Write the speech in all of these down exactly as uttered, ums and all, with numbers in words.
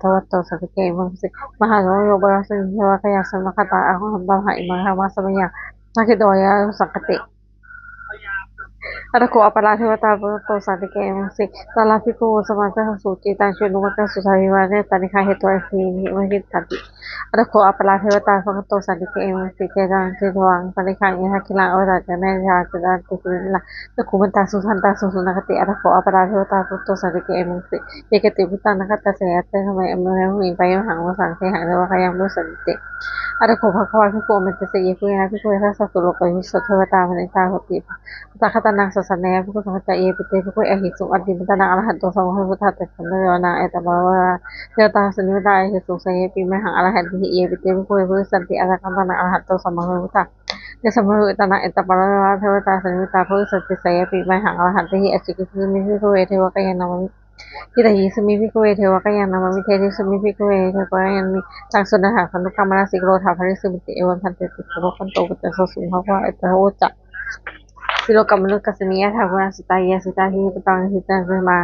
bhagavato santike yamamhi. Mahāsamayo pakkāsamiṃ devakāyā samāgatā, āgatamha imaṃ dhammasamayaṃ dakkhitvāna bhikkhū bhikkhūsī saṅghāti. Atha kho aparā devatā bhagavato santike āmantesi. Tatra bhikkhavo samādahaṃsu, cittaṃ attano ujukamakaṃsu, sārathīva nettāni gahetvā, indriyāni rakkhetvā abhikkantā. Atha kho aparā devatā bhagavato santike āmantesi. Te caranti rūpaṃ sallīkaṃ iva yaṃ giriṃ, ābhayaṃ candimā rasaṃ, kinnasāna radhānaṃ iva yaṃ gandhabbā, taṃ mundhā sudantaṃ susunāgati. Atha kho aparā devatā bhagavato santike āmantesi. Ye keci buddhaṃ āgatāyatā, te khamehi amhe bhūmiṃ, pāyabhaṃ āgasaṃ dehaṃ, devakāyaṃ pavesuṃ saha. Atha kho bhagavā bhikkhū āmantesi. Ye bhikkhū yānaṃ bhikkhū yathāsotho lokavīsato devatā, pāṇindiyo hosatthā devakāyā, tathāgataṃ dānamānenā bhikkhūnaṃ samādaccāya. Yepi te bhikkhū ahesuṃ atītamaddhānaṃ arahanto sammāsambuddhā, te caranti rūpaṃ devakāyā devatā, sannipatitā ahesuṃ, seyyathīti mayhaṃ ārahantehi. Yepi te bhikkhū purisaṃ vūtanānaṃ arahanto sammāsambuddhā, te caranti rūpaṃ devakāyā devatā, sannipatitā ahesuṃ, seyyathīti mayhaṃ ārahantehi. Ācikkhissāmi bhikkhave devakāyaṃ nāmāni. Kittayissāmi bhikkhave devakāyaṃ nāmāni. Desissāmi bhikkhave devakāyaṃ nāmāni. Taṃ suṇātha sādhukaṃ manasikarotha, bhāsissāmīti. Evaṃ bhanteti bhagavato paccassosuṃ. Bhagavā etadavoca: Silokamanukassāmi, yattha bhummā tadassitā, ye sitā girigabbharaṃ, pahitattā samā.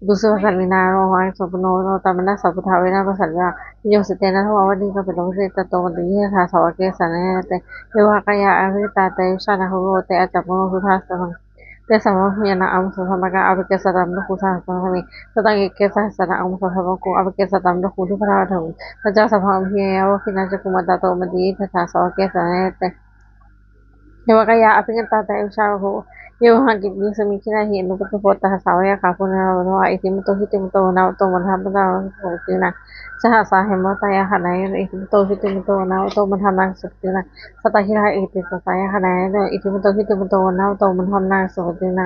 Pāpū sīhāva sallīnā, lomahaṃsābhisambhuno, odātamanasā suddhā, vijitamanāvilā. Bhiyyo citteṇ sahagāmo, rāgena bandhanamakāsavo. Bhiyyo citteṇ sahagāmo, rāgena bandhanamakāsavo, sakkaccaññamānā, devakāyā abhikkantā, te vijānātha bhikkhavo. Te ca bhuñjāsu suddhā saṅghassa sāvakā, tesampāturahu āgū saha saha dakkhitāni. Tesampāturahu ñāṇaṃ āgū saha saha dakkhitāni, sataṃ ikkhāmi saha saha dakkhitānaṃ āgū saha saha dakkhitānaṃ. Sataṃ ikkhāmi saha saha dakkhitānaṃ āgū saha saha dakkhitānaṃ, āgū saha saha dakkhitānaṃ āgū saha saha dakkhitānaṃ. Tañca sabbaṃ abhiññāya, dakkhiṇā cakkhumā, tato āmantayi satthā, sāvake sāsane rate. Devakāyā abhikkantā, te vijānātha bhikkhavo. Ye vohaṃ kittayissāmi, gilāne anupubbaso. Tahasā vātayāgā, pavutthajātimato bhikkhū, iddhimanto jutimanto, vaṇṇavanto yasassino, sahasā hemavatā yāgā, nāyāno iddhimanto jutimanto, vaṇṇavanto yasassino, sātāgirā iti sahasā yāgā, nāyāno iddhimanto jutimanto, vaṇṇavanto yasassino.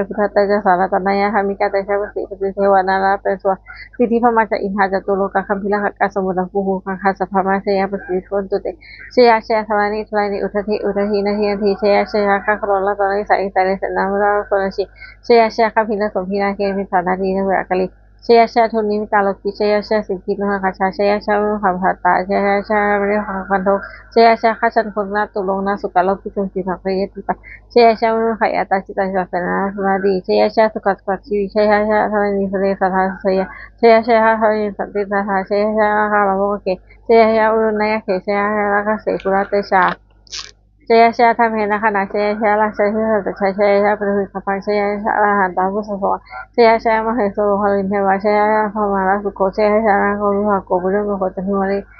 me buddhattacca saratanāya, dhāmikā te jāpati pattideva nārāyapāna sarasvati, siddhibrahmā ca indā catulokā gambhīrakkhakā, samuddā bhū gambhīrakkhakā saha brahmā, jayya paṭhavī ca bhūmi ca bhūte, jayya jayya dharani dharani udadhi udadhī nadi nadī, jayya jayya gangā gokulatalī sahalī sahalī, sindhū samuddo samuddro sahayaṃ, jayya jayya gambhīra sombhī nāgī nāgī sindhū nadi nadi akālī, jayya jayya dunnimittarogī, jayya jayya sikhī tuṅgā rājā, jayya jayya manussā pajātā, jayya jayya mahiddhikā gandhabbo, jayya jayya gajjaggannaturanga sukarogī sukhī saṅgarī yātrā, jayya jayya manu jayya yātrā, jayya jayya senānaṃ suddhā nadi, jayya jayya sukhā sukhā jīvī, jayya jayya dharaṇī tale sadā sujayā, jayya jayya dharaṇī santi sadā, jayya jayya nāgā lamānubhave, jayya jayya varuṇayakkhe, jayya jayya rakkhase kulatejā, jayya jayya brahmendagaṇā, jayya jayya rājādhipatitejā, jayya jayya paṭhaviṃ sabbaṃ, jayya jayya arahantā buddhasāvaṃ, jayya jayya mahesuro harindevā, jayya jayya brahmalā sukho, jayya jayya nāgo vibhāgo brahmā ca candimā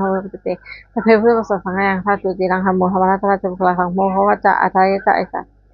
dhammo paṭicca sabbe puttānupassānaṃ, saṅghāya nukassāmi. Satiyaṃ dhammo dhammaradāno ca, puggalā puggalā saṅgaho ca, atthāya ca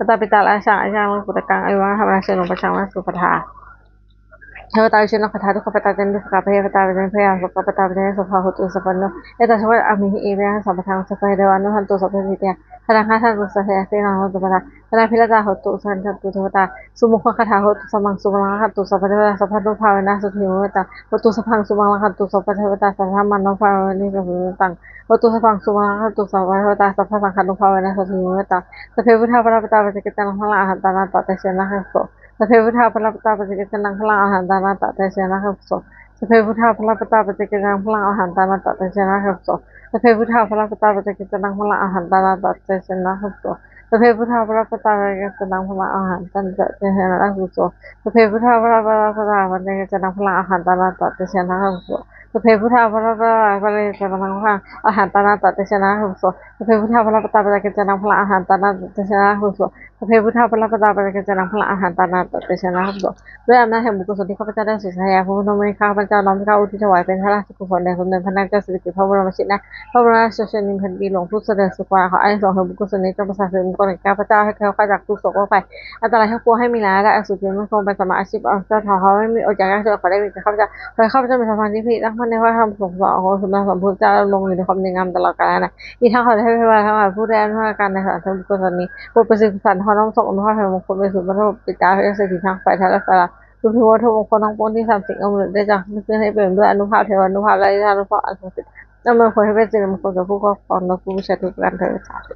mātā pitā rājaṃ, āyasmato puttakaṃ, abhivādetvā cāruṃ, pajaṃ vanaṃ supaddhaṃ. Devatā ujjhitvā guggulā, dukkhappattā ca niddhukkhā, bhayappattā ca nibbhayā, sokappattā ca nissokā, hotu sabbadā ettāvatā ca amhehi, abhivādetvā sabbadhaṃ, sabbe devānumodantu, sabbasiddhiyā. Gaṇānaṃ ṭhānaso, saha yasassino, hotu sabbadā. Gaṇābhiratā hontu, gaṇānaṃ paṇidhā, sunakkhattaṃ sufalankaṃ. Sumunkhakaṭā hotu, sabbaṃ sumaṅgalaṃ hotu, sabbabuddhānubhāvena, sotthī me bhavantu, hotu sabbaṃ sumaṅgalaṃ, rakkhantu sabbadevatā, sabbadhammānubhāvena, sotthī me bhavantu, hotu sabbaṃ sumaṅgalaṃ, rakkhantu sabbadevatā, sabbasaṅghānubhāvena, sotthī me bhavantu. Sabbe buddhā balappattā, paccekānañca maṅgalaṃ, arahantānañca tejena rakkhantu. Sabbe buddhā balappattā, paccekānañca maṅgalaṃ, arahantānañca tejena rakkhantu. Sabbe buddhā balappattā, paccekānañca maṅgalaṃ, arahantānañca tejena rakkhantu. Sabbe buddhā balappattā, paccekānañca maṅgalaṃ, arahantānañca tejena rakkhantu. Sabbe buddhā balappattā, paccekānañca maṅgalaṃ, arahantānañca tejena rakkhantu. Sabbe buddhā balappattā, paccekānañca maṅgalaṃ, arahantānañca tejena rakkhantu. Sabbe buddhā balappattā, paccekānañca maṅgalaṃ, arahantānañca tejena rakkhantu. Sabbe buddhā balappattā, paccekānañca maṅgalaṃ, arahantānañca tejena rakkhantu. Sabbe buddhā balappattā, paccekānañca maṅgalaṃ, arahantānañca tejena rakkhantu. ด้วยอำนาจแห่งบุญกุศลที่ข้าพเจ้าได้สวดสาธยายพระพุทธมนต์นี้ ข้าพเจ้าน้อมเกล้าอุทิศถวายเป็นพระราชกุศลแด่สมเด็จพระบรมชิน พระบรมราชชนนีพันปีหลวง ผู้เสด็จสู่สวรรคาลัย ขออานิสงส์แห่งบุญกุศลนี้จงประสาทถึงบุคคลแห่งข้าพเจ้า ให้แคล้วคลาดจากทุกข์โศกโรคภัย อันตรายทั้งปวง ให้มีรายได้อันสุขเจริญมั่นคง เป็นสัมมาอาชีพอันชอบธรรม ให้มีโอกาสยากจน ขอได้มีแก่ข้าพเจ้า ขอให้ข้าพเจ้ามีสัมพันธ์ที่ดีตั้งมั่นในพระธรรมคำสอนขององค์สมเด็จพระสัมมาสัมพุทธเจ้า ดำรงอยู่ในความดีงามตลอดกาลนาน อีกทั้งขอเทพเทวาทั้งหลายผู้ได้อนุโมทนาในสาธุบุญกุศลนี้ โปรดประสิทธิ์ประสาทพรน้อมส่งอนุภาพแห่งมงคลไปสู่บรรพบุรุษปิตาพระเจ้าเศรษฐีทั้งฝ่ายไทยและฝ่ายลาว รวมถึงวัตถุมงคลทั้งปวงที่สามสิ่งอำนวยได้จากเพื่อนให้เป็นด้วยอนุภาพเทวานุภาพและอิทธานุภาพอันศักดิ์สิทธิ์ อำนวยผลให้เป็นสิริมงคลแก่ผู้ครอบครองและผู้บูชาทุกท่านเทอญ สาธุ